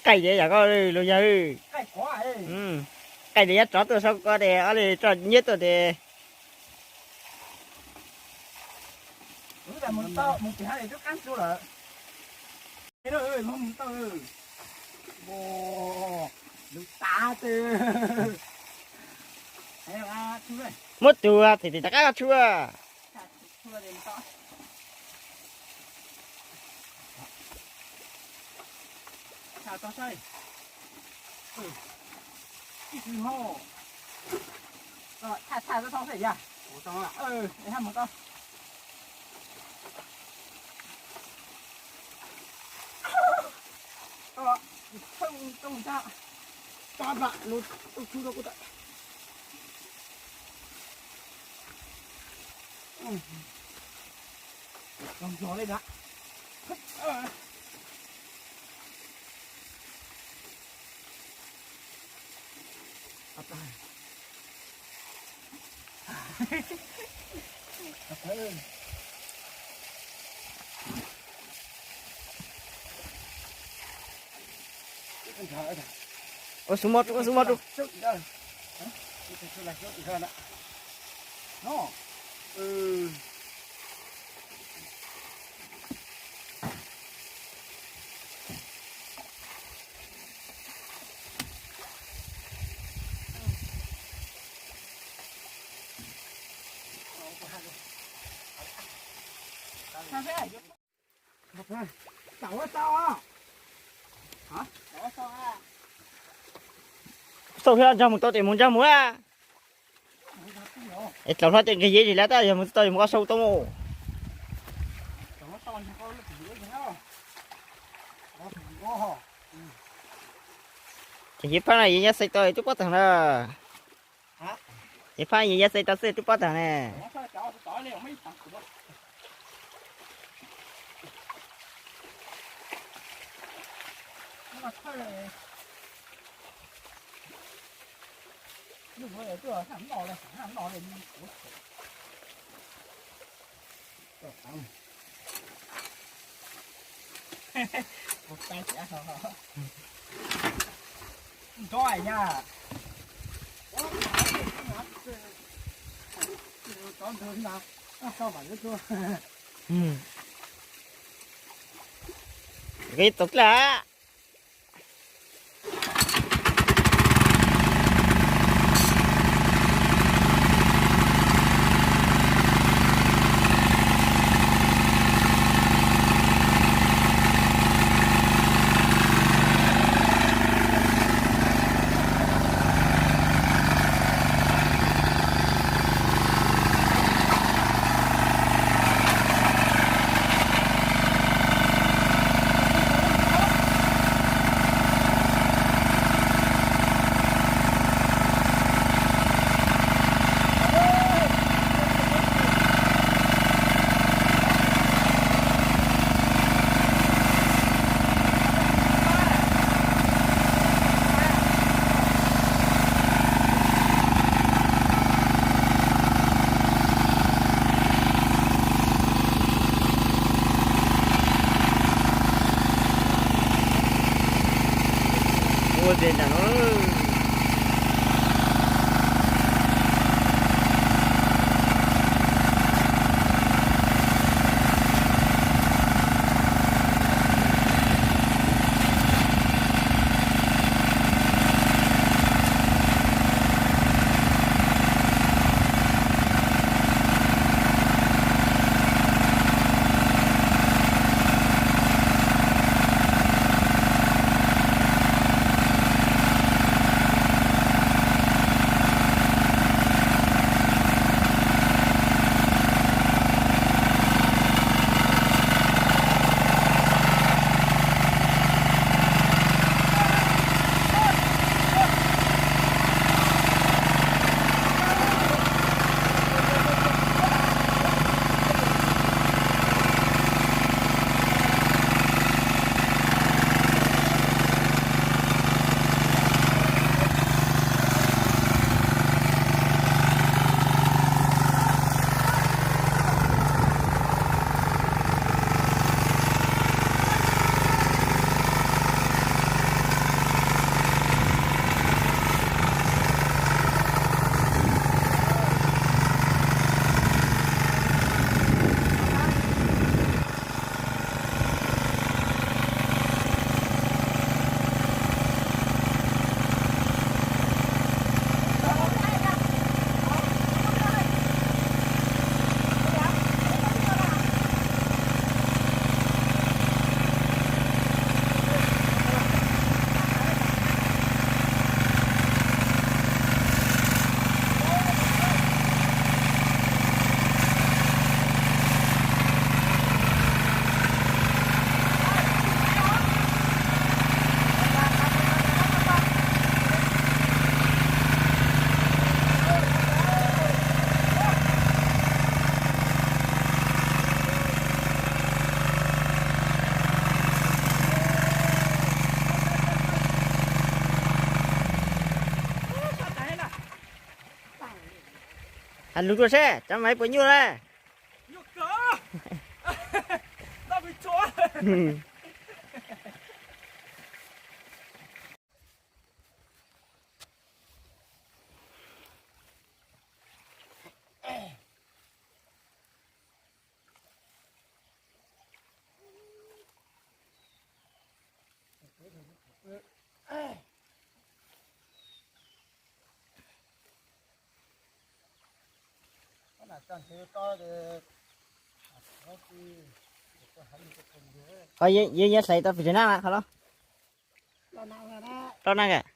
Qaij tias yam koj los yog. Qaij tias yab tsov tuaj saib koj tias ob leeg tso nyiab tuaj tias. Muab tus tim tim rov qab tshuaj. Ua xub mos rau, ua xub mos rau. Xauj thiab, nrog mus tau tias mus nrog mus a. Es tlaus hlo ces nqis yev zis lawm tab, yog mus tsis tau yog mus qhov sau tau mus. Ces yog phab no yog yaj xais tau twb pob tag na. Yog phab yog yaj xais tau xwb twb pob tag ne. Koj tau dlaab. Ua tias nram no. Has lus tuaj seb cov maiv puas nyuaj lawm. Qhov yeej yuav hlais tau pes tsawg nab mas qhov los? Rau nab kawg.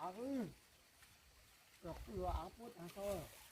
Av, cov qwj av puab tag tso.